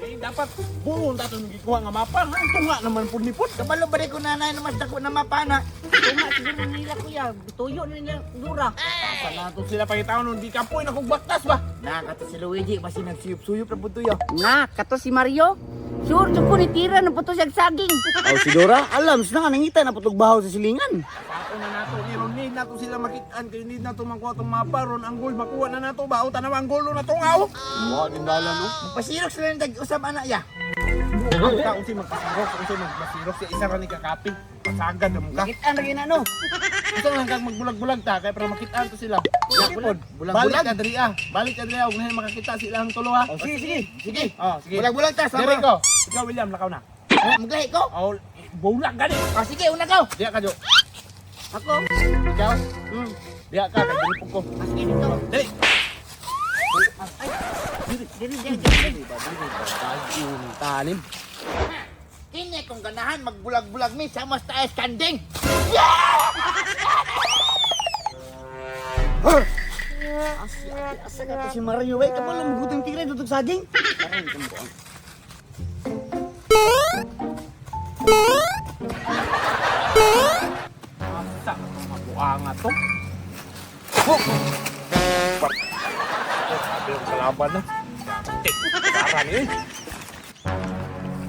Ni dapat buon ta itong gikuha nga mapa. Ang tunga naman pud ni pud. Kabalo ba ko nanay na mas dako na mapa na? Tunga siguro nila kuya. Tuyo na nila dura. Asa na to sila pangitaon nun, di kapoy na kong baktas ba? Na kato si Luigi basi nagsuyop-suyop ra pud tuyo. Na, kato si Mario. Sure, jud ko ni tira ng puto siyang saging. Aw si Dora, alam na nga nangita na putog bahaw sa silingan. Ako na nato ni ron need nato sila makitaan kay need nato makuha tong mapa ron ang goal makuha na nato ba o tanaw ang goal na tong aw. Wa din dala no. Magpasirok sila ng tag-usab ana ya. Buang ka unsay magpasirok, unsay magpasirok siya isa ra ni kakapi. Pasagan na mo ka. Makitaan ra gyud na no. Isa lang kang magbulag-bulag ta kay para makitaan to sila. Sige pod. Bulag-bulag. Balik ka diri ah. Balik ka diri ah, ug nahin makakita sila ang tulo ha. Oh, sige, sige. Sige. Oh, sige. Bulag-bulag ta sama. Diri ko. Ikaw William lakaw na. Oh, Maglahi ko. Oh, bulag gani. Ah, sige, una ka. Diya ka jo. Ako. Ikaw? Diya ka kay diri pud ko. Ah, sige dito. Dali. Diri, diri, diri. Bagong tanim. Kini kung ganahan magbulag-bulag mi sama sa taas kanding. Asa ka to si Mario bay kabalo magutang tigre dutog saging. Asa ka tong mabuanga to? Oh. Sabi ang kalaban na. Tik, tara ni.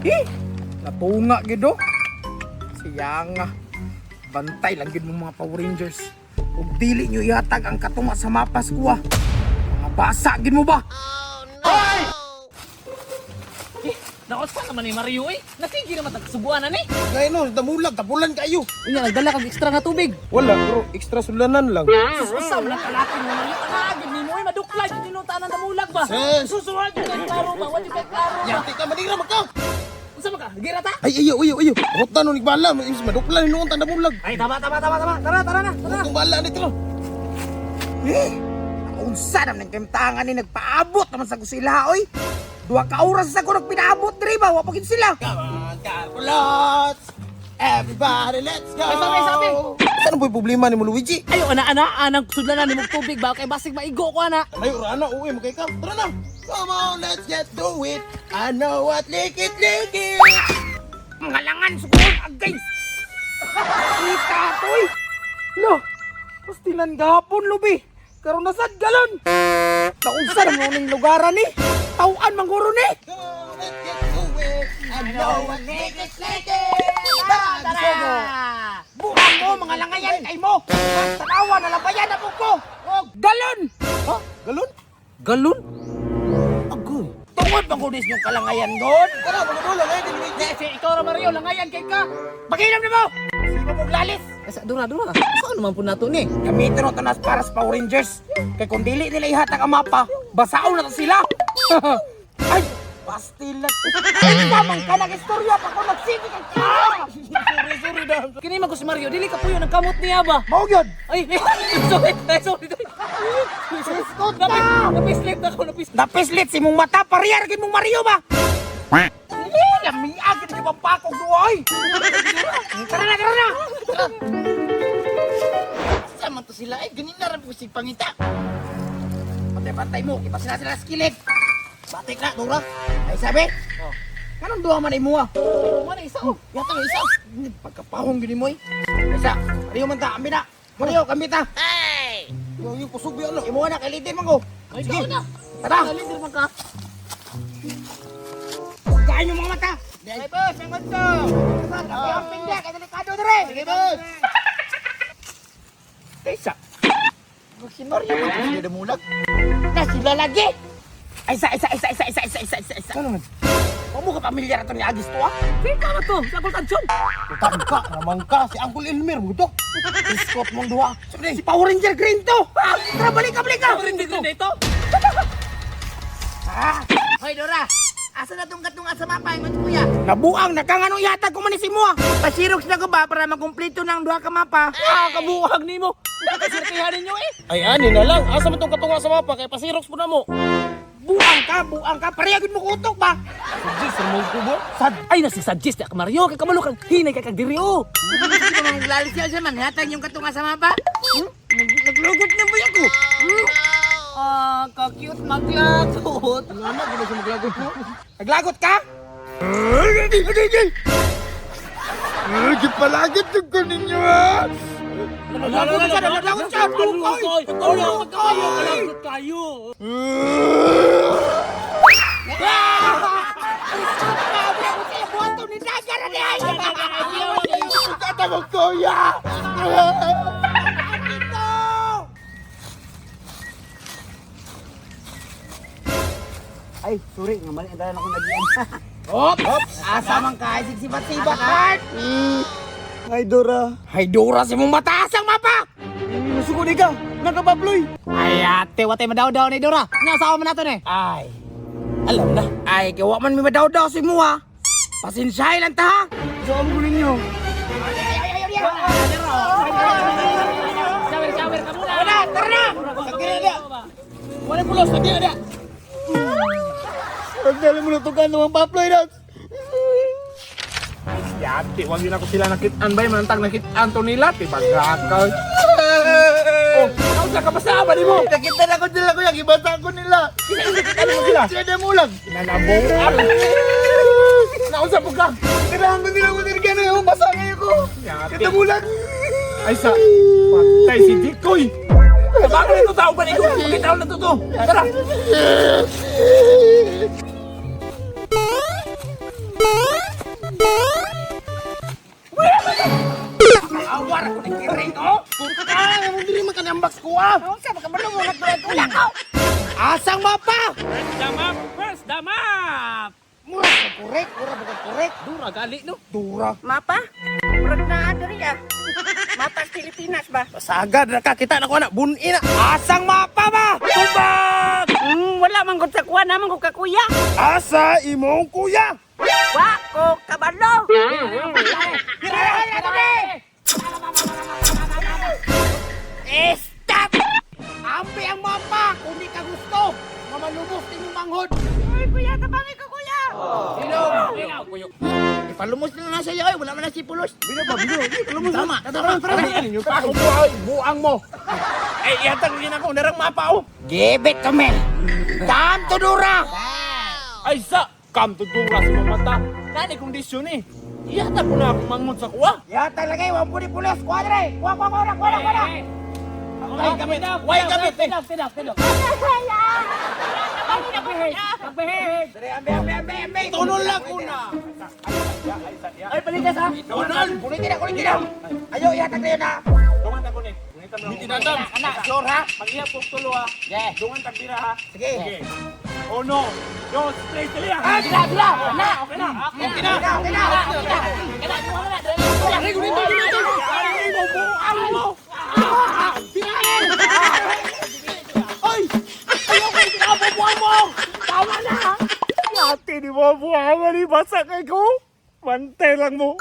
Eh, natunga gid oh. Siya nga. Bantay lang gid mo mga Power Rangers. Ug dili nyo ihatag ang katunga sa mapas ko ah. Mga basa gid mo ba? Nakusa naman ni Mario eh. Nasigi naman tagsubuan na ni. Ngayon no, damulag, tapulan kayo. Unya nagdala kag extra nga tubig. Wala, bro, extra sulanan lang. Sus, usa man ang kalaki mo Mario. Ang ni mo eh maduklay jud nino tanan damulag ba. Sus! Susuhan jud kay klaro ba? Wa jud kay klaro ba? Yati ka, manira ka. Unsa man ka? Gira ta? Ay, ayo, ayo, ayo. Rota no, nagbala, mas maduklan noon tanda mulag. Ay tama tama tama tama. Tara tara na. Tara. Kung bala nito. Eh, unsa naman ang kemtangan ni nagpaabot naman sa kusila oy. Duha ka oras sa ko nagpinaabot diri ba wa pa gid sila. Come on, Carlos. Everybody, let's go. Ay, sabi, sabi. Saan ba yung problema ni mo, Luigi? Ayo ana ana anang sudlanan nimo tubig ba kay basig maigo ko ana. Layo ra na, uwi, magkay ka. Tara na. Come on, let's get to it. I know what likit likit. Mga langan sukuon agay. Kita toy. Lo, pastilan gahapon lubi. Karon na sad galon. Naunsa naman ning lugaran ni? Tawaan man guro ni. Come on, let's get to it. I know what likit likit. Tara tara. Buang mo mga langayan kay mo. Tanawa na labayan na po ko. Galon. Ha? Galon? Galon? Agoy. Tungod bang kunis yung kalangayan god? Tara, mga dula, ngayon ni Luigi. Si ikaw ra Mario langayan kay ka. Paginom na mo. Sino mong lalis? Asa dura dura. Saan naman po nato ni? Gamitin mo tanas para sa Power Rangers. Kay kung dili nila ihatag ang mapa, basaon na to sila. Ay, pastilan. Ay, tamang ka nag-istorya pa kung nagsige ka. Ah! Sorry, sorry na. Kini man ko si Mario dili ka puyo ng kamot niya ba? Mao gyud. Ay, sorry, ay, sorry. sorry. Iskot ka! Napislit ako, napislit. Napislit si mong mata, pariyar gid mong Mario ba? Eh, lamiag gid yung pampakog duoy. Tara na, tara na. Sama to sila ay ganina ra po sig pangita. Pantay-pantay mo, kita sila sila sa kilid. Batik na, Dora. Ay sabi? Oh. Kanong duha man imo ah? Mana isa oh. Yata may isa. Pagkapahong gini mo eh. Isa, Mario man ta, ambi na. Mario, kambi ta. Yung yung kusog ba ano? Imo na, kailitin man ko. Ay, ikaw na. Tara. Leader man ka. Kain yung mga mata. Ay, boss, ang to. Ang pindi, kay delikado dire. Sige, boss. Isa. Si Mario man to sila damulag. Na sila lagi. Ay, isa, isa, isa, isa, isa, isa, isa, isa, isa. Ano man? Huwag mo ka pamilyar ito ni Agis to ah. Kaya na to, sa Uncle Tanson. Utang ka, ramang ka, si Uncle Elmer mo to. Iskot mong duha. Si Power Ranger Green to. Ah, tara, balik ka, balik ka. Power Ranger Green dito. Ah, Hoy, Dora. Asa na tong katunga sa mapa ingon kuya? nabuang na kang anong yatag ko man ni si mo ah. Pasirox na ko ba para makumpleto ng duha ka mapa? Ah, kabuhag nimo. Nakasirtihan ninyo eh. Ay, ani na lang. Asa man tong katunga sa mapa kay pasirox po na mo. Buang ka. Pareha gud mo kutok ba? Suggest, remove ko ba? Sad ay nasi suggest ka Mario kay kamalo kag hinay kay kag diri oh. Hindi ba maglalis siya man hatag yung katunga sa mapa? Hmm? Naglugot na ba ako? Hmm? Ah, ka-cute maglagot. Ano gud sa maglagot mo? Naglagot ka? Gipalagit ko ninyo ha! Naglagot siya, naglagot siya. Lukoy! Lukoy! Naglagot kayo. Katawag kuya! Ay, sorry, nga mali ang dalan ako nagian. Hop! Asa man ka, sibat-sibat, Bart! Ay, Dora. Ay, Dora, si mong mataas ang mapa! Nasuko ni ka. Nakababloy. Ay, ate, watay madaw-daw ni Dora. Nasawa man nato ni. Ay, alam na. Ay, gawa man may madaw-daw si mo ha. Pasensyahe lang ta ha. Saan ko ninyo? Shower, shower ka muna. Wala, tara na! Sagdiri na! Wala pulos, sagdiri na! Pagdala mo na ito ka ng paploy na. Yati, wag yun ako sila nakitaan bay, manantag nakitaan to nila, ti bagakaw. Oh, nausa ka pa sa aba nimo. Nakita na ko nila kuya, gibasa ko nila. Ano mo sila? Sila na mulag. Nanabong. Nausa po ka. Kailangan ko nila ko nila na yung basa ngayon ko. Yati. Katamulag. Ay sa patay si Dikoy. Bakit ito tao ba niko? Pakita na to to. Tara. Awar ko ni Kiring, oh! Ah, mo diri man kanang box ko ah. Unsa ba kabalo mo nagbulag ko? Asang mapa? First the map, first the map. Mura ka korek, mura ba ka korek? Dura gali no. Dura. Mapa? Murag na diri ah. Mapa sa Pilipinas ba? Sagad na ka, kita na ko na, bunin na. Asang mapa ba? Tubag! Wala man gud sa kuha naman ko kakuya. Asa imong kuya? Wa ko kabalo. Stop! Ampi ang mapa kung di ka gusto. Nga malubos imong manghod. Uy, kuya, tabangi ko kuya. Ipalumos na na sa'yo, ay, wala man na si Pulos. Bilo ba, bilo. Palumos. Tama, tama. Tara ninyo pa ako buhay, buang mo. Ay, yatag rin ako narang mapa oh. Give it to me. Come to Dura. Ay sa kam to dura sa mga mata. Nani kondisyon eh. Iyata ko na akong manghod sa kuha. Yata lagay, wang puni pulos. Kuadre. Kuha, kuha, kuha, kuha, kuha. Way gamit, way gamit. eh. Tidok, tidok, tidok. Magbehave. Dere, ambe, ambe, ambe, ambe. Tunol lang una. Ay, palikas ha. Donald, Kulitin na, kulitin na. Ayo, ihatag na yun ha. dungan ta ko ni. Mitinandam. Anak, sure ha? Pag-iya po tulo ha. Yeah. Dungan tagbira ha. Sige. Uno, dos, tres, dali ha. Ah, bila, bila. Na. Okay na. Okay na. Okay na, okay na. Ay, gunito, gunito. Ay, mo, buang mo. Oy! Ayaw ko, bubuan mo! Tama na! Ate, di mo buang ni basa kay ko. Mantay lang mo.